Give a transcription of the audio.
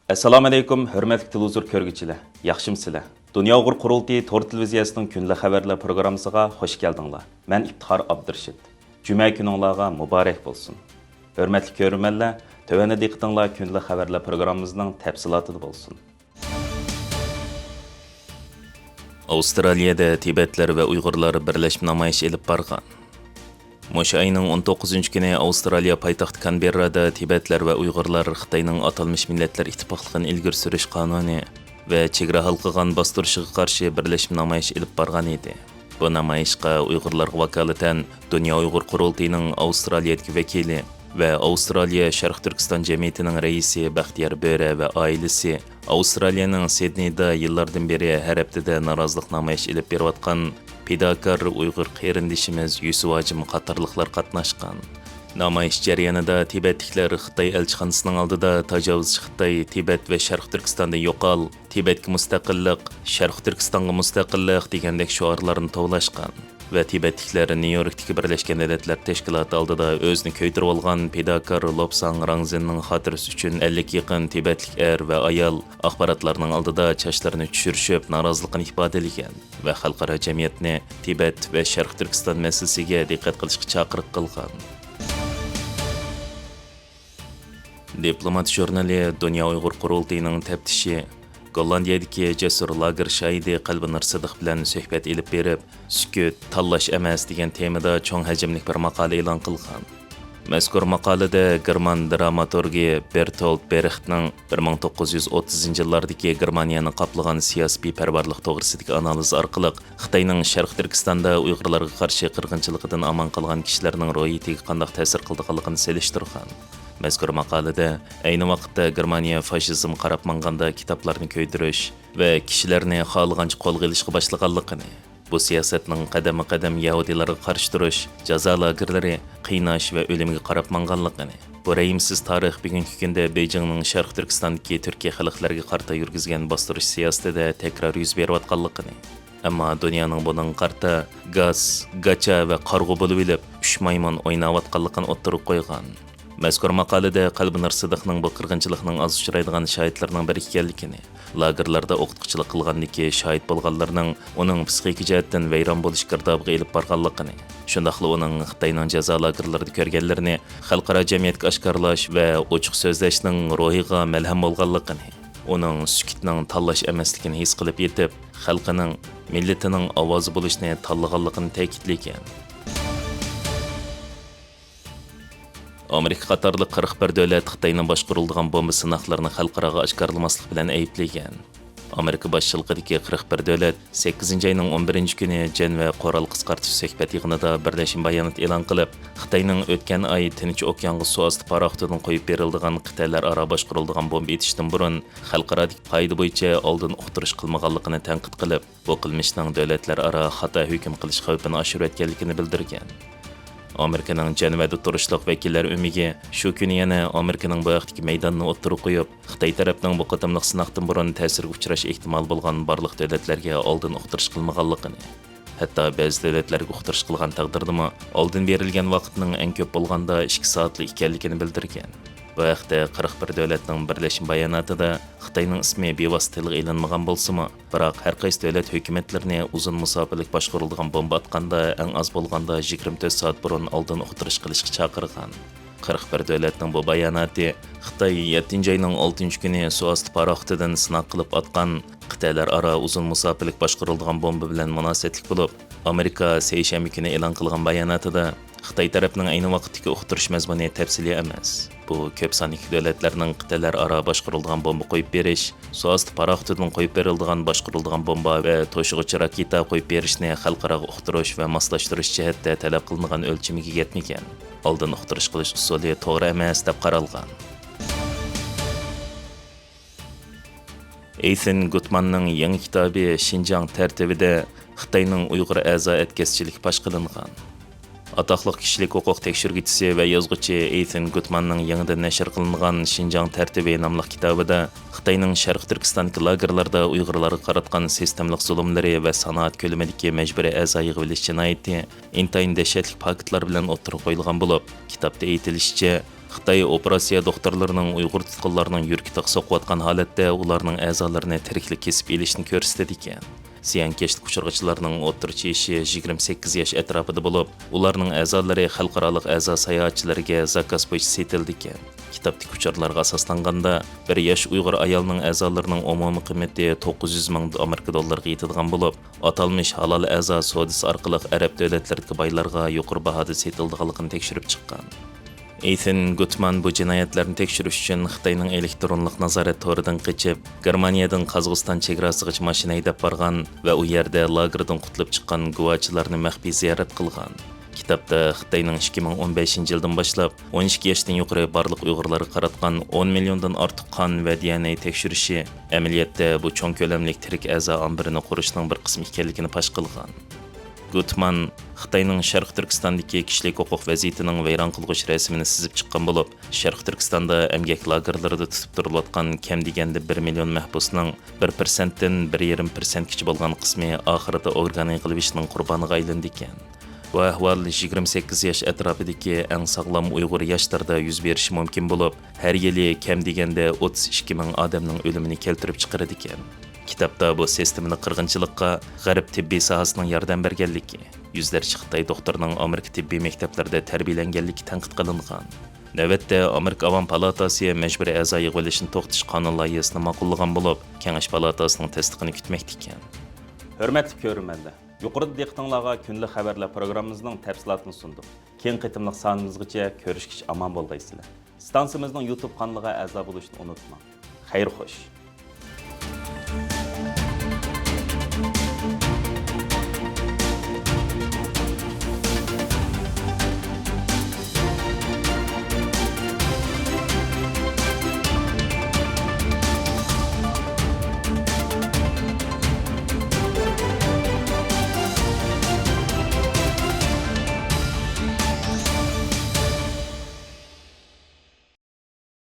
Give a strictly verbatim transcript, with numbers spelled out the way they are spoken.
ئەسسالامۇئەلەيكۇم، ھۆرمەتلىك تېلېۋىزور كۆرگۈچىلەر، ياخشىمۇسىلەر؟ دۇنيا ئۇيغۇر قۇرۇلتىيى تور تېلېۋىزىيەسىنىڭ كۈندىلىك خەۋەرلەر پروگراممىسىغا خوش كەلدىڭلار. مەن ئىپتىخار ئابدۇرېشىت. جۈمە كۈنۈڭلارغا مۇبارەك بولسۇن. ھۆرمەتلىك كۆرۈرمەنلەر، تۆۋەندە دىققىتىڭلار كۈندىلىك خەۋەرلەر پروگراممىمىزنىڭ تەپسىلاتىدا بولسۇن. ئاۋسترالىيەدە تىبەتلەر ۋە ئۇيغۇرلار بىرلەشمە نامايىش ئېلىپ بارغان. مۇشۇ ئاينىڭ ئون توققۇزىنچى كۈنى ئاۋسترالىيە پايتەختى كانبېررادا تىبەتلەر ۋە ئۇيغۇرلار خىتاينىڭ ئاتالمىش مىللەتلەر ئىتتىپاقلىقىنى ئىلگىرى سۈرۈش قانۇنى ۋە چېگرا ھالقىغان باستۇرۇشىغا قارشى بىرلەشمە نامايىش ئېلىپ بارغان ئىدى. بۇ نامايىشقا ئۇيغۇرلارغا ۋاكالىتەن دۇنيا ئۇيغۇر قۇرۇلتىيىنىڭ ئاۋسترالىيەدىكى ۋەكىلى ۋە ئاۋسترالىيە شەرقىي تۈركىستان جەمئىيىتىنىڭ رەئىسى بەختىيار بۆرە ۋە ئائىلىسى، ئاۋسترالىيەنىڭ سىدنېيدا يىللاردىن بېرى ھەر ھەپتىدە نارازىلىق نامايىشى ئېلىپ بېرىۋاتقان پىداكار ئۇيغۇر قېرىندىشىمىز يۈسۈپ ھاجىم قاتارلىقلار قاتناشقان. نامايىش جەريانىدا تىبەتلىكلەر خىتاي ئەلچىخانىسىنىڭ ئالدىدا تاجاۋۇزچى خىتاي تىبەت ۋە شەرقىي تۈركىستاندىن يوقال، تىبەتكە مۇستەقىللىق، شەرقىي تۈركىستانغا مۇستەقىللىق دېگەندەك شوئارلارنى توۋلاشقان ۋە تىبەتلىكلەر نيۇ يوركتىكى بىرلەشكەن دۆلەتلەر تەشكىلاتى ئالدىدا ئۆزىنى كۆيدۈرۈۋالغان پىداكار لوپساڭ رەڭزىننىڭ خاتىرىسى ئۈچۈن ئەللىككە يېقىن تىبەتلىك ئەر ۋە ئايال ئاخباراتلارنىڭ ئالدىدا چاچلىرىنى چۈشۈرۈشۈپ نارازىلىقىنى ئىپادىلىگەن ۋە خەلقئارا جەمئىيەتنى تىبەت ۋە شەرقىي تۈركىستان مەسىلىسىگە دىققەت قىلىشقا چاقىرىق قىلغان. دىپلومات ژۇرنىلى دۇنيا ئۇيغۇر قۇرۇلتىيىنىڭ تەپتىشى گوللاندىيەدىكى جەسۇر لاگېر شاھىدى قەلبىنۇر سىدىق بىلەن سۆھبەت ئېلىپ بېرىپ، سۈكۈت، تاللاش ئەمەس دېگەن تېمىدا چوڭ ھەجىملىك بىر ماقالە ئېلان قىلغان. مەزكۇر ماقالىدە گېرمان دراماتورگى بېرتولت برېختنىڭ بىر مىڭ توققۇز يۈز ئوتتۇزىنچى يىللاردىكى گېرمانىيەنى قاپلىغان سىياسىي بىپەرۋەرلىك توغرىسىدىكى ئانالىز ئارقىلىق خىتاينىڭ شەرقىي تۈركىستاندا ئۇيغۇرلارغا قارشى قىرغىنچىلىقىدىن ئامان قالغان كىشىلەرنىڭ روھىيىتىگە قانداق تەسىر قىلىدىغانلىقىنى سېلىشتۇرغان. مەزكۇر ماقالىدە ئەينى ۋاقىتتا گېرمانىيە فاشىزمغا قاراپ ماڭغاندا كىتابلارنى كۆيدۈرۈش ۋە كىشىلەرنى خالىغانچە قولغا ئېلىشقا باشلىغانلىقىنى، بۇ سىياسەتنىڭ قەدەممۇ قەدەم يەھۇدىيلارغا قارشى تۇرۇش، جازا لاگېرلىرى، قىيناش ۋە ئۆلۈمگە قاراپ ماڭغانلىقىنى، بۇ رەھىمسىز تارىخ بۈگۈنكى كۈندە بېيجىڭنىڭ شەرقىي تۈركىستاندىكى تۈركىي خەلقلەرگە قارىتا يۈرگۈزگەن باستۇرۇش سىياسىتىدە تەكرار يۈز بېرىۋاتقانلىقىنى، ئەمما دۇنيانىڭ بۇنىڭغا قارىتا گاس، گاچا ۋە قارىغۇ بولۇۋېلىپ، ئۈچ مايمۇن ئويناۋاتقانلىقىنى ئوتتۇرىغا قويغان. مەزكۇر ماقالىدە قەلبىنۇر سىدىقنىڭ بۇ قىرغىنچىلىقنىڭ ئاز ئۇچرايدىغان شاھىتلىرىنىڭ بىرى ئىكەنلىكىنى، لاگېرلاردا ئوقۇتقۇچىلىق قىلغاندىكى شاھىت بولغانلارنىڭ ئۇنىڭ پسىخىكا جەھەتتىن ۋەيران بولۇش گىردابىغا ئېلىپ بارغانلىقىنى، شۇنداقلا ئۇنىڭ خىتاينىڭ جازا لاگېرلىرىدا كۆرگەنلىرىنى خەلقئارا جەمئىيەتكە ئاشكارىلاش ۋە ئوچۇق سۆزلەشنىڭ روھىغا مەلھەم بولغانلىقىنى، ئۇنىڭ سۈكۈتنىڭ تاللاش ئەمەسلىكىنى ھېس قىلىپ يېتىپ، خەلقىنىڭ، مىللىتىنىڭ ئاۋازى بولۇشنى تاللىغانلىقىنى تەكىتلىگەن. ئامېرىكا قاتارلىق قىرىق بىر دۆلەت خىتاينىڭ باشقۇرۇلىدىغان بومبا سىناقلىرىنى خەلقئاراغا ئاشكارىلىماسلىق بىلەن ئەيىبلىگەن. ئامېرىكا باشچىلىقىدىكى قىرىق بىر دۆلەت سەككىزىنچى ئاينىڭ ئون بىرىنچى كۈنى جەنۋە قورال قىسقارتىش سۆھبەت يىغىنىدا بىرلەشمە بايانات ئېلان قىلىپ، خىتاينىڭ ئۆتكەن ئاي تىنچ ئوكيانغا سۇ ئاستى پاراخوتىدىن قويۇپ بېرىلىدىغان قىتئەلەر ئارا باشقۇرۇلىدىغان بومبا ئېتىشتىن بۇرۇن خەلقئارادىكى قائىدە بويىچە ئالدىن ئۇقتۇرۇش قىلمىغانلىقىنى تەنقىد قىلىپ، بۇ قىلمىشنىڭ دۆلەتلەر ئارا خاتا ھۆكۈم قىلىش خەۋپىنى ئاشۇرۇۋەتكەنلىكىنى بىلدۈرگەن. ئامېرىكىنىڭ جەنۋەدە تۇرۇشلۇق ۋەكىللەر ئۆمىكى شۇ كۈنى يەنە ئامېرىكىنىڭ بۇ ھەقتىكى مەيدانىنى ئوتتۇرىغا قويۇپ، خىتاي تەرەپنىڭ بۇ قېتىملىق سىناقتىن بۇرۇن تەسىرگە ئۇچراش ئېھتىمالى بولغان بارلىق دۆلەتلەرگە ئالدىن ئۇقتۇرۇش قىلمىغانلىقىنى، ھەتتا بەزى دۆلەتلەرگە ئۇقتۇرۇش قىلغان تەقدىردىمۇ، ئالدىن بېرىلگەن ۋاقىتنىڭ ئەڭ كۆپ بولغاندا ئىككى سائەتلا ئىكەنلىكىنى بىلدۈرگەن. بۇ ھەقتە قىرىق بىر دۆلەتنىڭ بىرلەشمە باياناتىدا خىتاينىڭ ئىسمى بىۋاسىتە تىلغا ئېلىنمىغان بولسىمۇ، بىراق ھەر قايسى دۆلەت ھۆكۈمەتلىرىنى ئۇزۇن مۇساپىلىك باشقۇرۇلىدىغان بومبا ئاتقاندا ئەڭ ئاز بولغاندا يىگىرمە تۆت سائەت بۇرۇن ئالدىن ئۇقتۇرۇش قىلىشقا چاقىرغان. قىرىق بىر دۆلەتنىڭ بۇ باياناتى خىتاي يەتتىنچى ئاينىڭ ئالتىنچى كۈنى سۇ ئاستى پاراخوتىدىن سىناق قىلىپ ئاتقان قىتئەلەر ئارا ئۇزۇن مۇساپىلىك باشقۇرۇلىدىغان بومبا بىلەن مۇناسىۋەتلىك بولۇپ، ئامېرىكا سەيشەنبە كۈنى ئېلان قىلغان باياناتىدا، خىتاي تەرەپنىڭ ئەينى ۋاقىتتىكى ئۇقتۇرۇش مەزمۇنى تەپسىلىي ئەمەس. بۇ كۆپ ساندىكى دۆلەتلەرنىڭ قىتئەلەر ئارا باشقۇرۇلىدىغان بومبا قويۇپ بېرىش، سۇ ئاستى پاراخوتىدىن قويۇپ بېرىلىدىغان باشقۇرۇلىدىغان بومبا ۋە توشۇغۇچى راكېتا قويۇپ بېرىشنى خەلقئاراغا ئۇقتۇرۇش ۋە ماسلاشتۇرۇش جەھەتتە تەلەپ قىلىنغان ئۆلچىمىگە يەتمىگەن. ئالدىن ئۇقتۇرۇش قىلىش ئۇسۇلى توغرا ئەمەس، دەپ قارالغان. ئېيسېن گۇتماننىڭ يېڭى كىتابى شىنجاڭ تەرتىپىدە خىتاينىڭ ئۇيغۇر ئەزا ئەتكەسچىلىكى پاش قىلىنغان. ئاتاقلىق كىشىلىك ھوقۇق تەكشۈرگۈچىسى ۋە يازغۇچى ئېيسېن گۇتماننىڭ يېڭىدىن نەشر قىلىنغان شىنجاڭ تەرتىپى ناملىق كىتابىدا خىتاينىڭ شەرقىي تۈركىستاندىكى لاگېرلاردا ئۇيغۇرلارغا قاراتقان سىستېمىلىق زۇلۇملىرى ۋە سانائەت كۆلىمىدىكى مەجبۇرىي ئەزا يىغىۋېلىش جىنايىتى ئىنتايىن دەھشەتلىك پاكىتلار بىلەن ئوتتۇرىغا قويۇلغان بولۇپ، كىتابتا ئېيتىلىشىچە، خىتاي ئوپېراتسىيە دوختۇرلىرىنىڭ ئۇيغۇر تۇتقۇنلارنىڭ يۈرىكىدە سوقۇۋاتقان ھالەتتە ئۇلارنىڭ ئەزالىرىنى تىرىكلا كېسىپ ئېلىشنى كۆرسىتىدىكەن. زىيانكەشلىككە ئۇچرىغۇچىلارنىڭ ئوتتۇرىچە يېشى يىگىرمە سەككىز ياش ئەتراپىدا بولۇپ، ئۇلارنىڭ ئەزالىرى خەلقئارالىق ئەزا ساياھەتچىلىرىگە زاكاز بويىچە سېتىلىدىكەن. كىتابتىكى ئۇچۇرلارغا ئاساسلانغاندا، بىر ياش ئۇيغۇر ئايالنىڭ ئەزالىرىنىڭ ئومۇمىي قىممىتى توققۇز يۈز مىڭ ئامېرىكا دوللىرىغا يېتىدىغان بولۇپ، ئاتالمىش ھالال ئەزا سودىسى ئارقىلىق ئەرەب دۆلەتلىرىدىكى بايلارغا يۇقىرى باھادا سېتىلىدىغانلىقىنى تەكشۈرۈپ چىققان. ئېيسېن گۇتمان بۇ جىنايەتلەرنى تەكشۈرۈش ئۈچۈن خىتاينىڭ ئېلېكترونلۇق نازارەت تورىدىن قېچىپ، گېرمانىيەدىن قازاقىستان چېگراسىغىچە ماشىنا ھەيدەپ بارغان ۋە ئۇ يەردە لاگېردىن قۇتۇلۇپ چىققان گۇۋاچىلارنى مەخپىي زىيارەت قىلغان. كىتابتا خىتاينىڭ ئىككى مىڭ ئون بەشىنچى يىلدىن باشلاپ ئون ئىككى ياشتىن يۇقىرى بارلىق ئۇيغۇرلارغا قاراتقان ئون مىليوندىن ئارتۇق قان ۋە دى ئېن ئەي تەكشۈرۈشى، ئەمەلىيەتتە بۇ چوڭ كۆلەملىك تىرىك ئەزا ئامبىرىنى قۇرۇشنىڭ بىر قىسمى ئىكەنلىكىنى پاش قىلغان. گۇتمان خىتاينىڭ شەرقىي تۈركىستاندىكى كىشىلىك ھوقۇق ۋەزىيىتىنىڭ ۋەيران قىلغۇچ رەسىمىنى سىزىپ چىققان بولۇپ، شەرقىي تۈركىستاندا ئەمگەك لاگېرلىرىدا تۇتۇپ تۇرۇلۇۋاتقان كەم دېگەندە بىر مىليون مەھبۇسنىڭ بىر پىرسەنتتىن بىر يېرىم پىرسەنتكىچە بولغان قىسمى ئاخىرىدا ئورگان يىغىۋېلىشنىڭ قۇربانىغا ئايلىنىدىكەن. بۇ ئەھۋال يىگىرمە سەككىز ياش ئەتراپىدىكى ئەڭ ساغلام ئۇيغۇر ياشلىرىدا يۈز بېرىشى مۇمكىن بولۇپ، ھەر يىلى كەم دېگەندە ئوتتۇز ئىككى مىڭ ئادەمنىڭ ئۆلۈمىنى كەلتۈرۈپ چىقىرىدىكەن. كىتابتا بۇ سىستېمىنى قىرغىنچىلىققا غەرب تېببىي ساھەسىنىڭ ياردەم بەرگەنلىكى، يۈزلەرچە خىتاي دوختۇرىنىڭ ئامېرىكا تېببىي مەكتەپلىرىدە تەربىيەلەنگەنلىكى تەنقىد قىلىنغان. نۆۋەتتە ئامېرىكا ئاۋام پالاتاسى مەجبۇرىي ئەزا يىغىۋېلىشنى توختىتىش قانۇن لايىھەسىنى ماقۇللىغان بولۇپ، كېڭەش پالاتاسىنىڭ تەستىقىنى كۈتمەكتىكەن. ھۆرمەتلىك كۆرۈرمەنلەر، يۇقىرىدا دىققىتىڭلارغا كۈندىلىك خەۋەرلەر پروگراممىمىزنىڭ تەپسىلاتىنى سۇندۇق. كېيىنكى قېتىملىق سانىمىزغىچە كۆرۈشكىچە ئامان بولغايسىلەر. ستانسىيىمىزنىڭ يۇتۇب قانىلىغا ئەزا بولۇشنى ئۇنتۇماڭ. خەير خوش.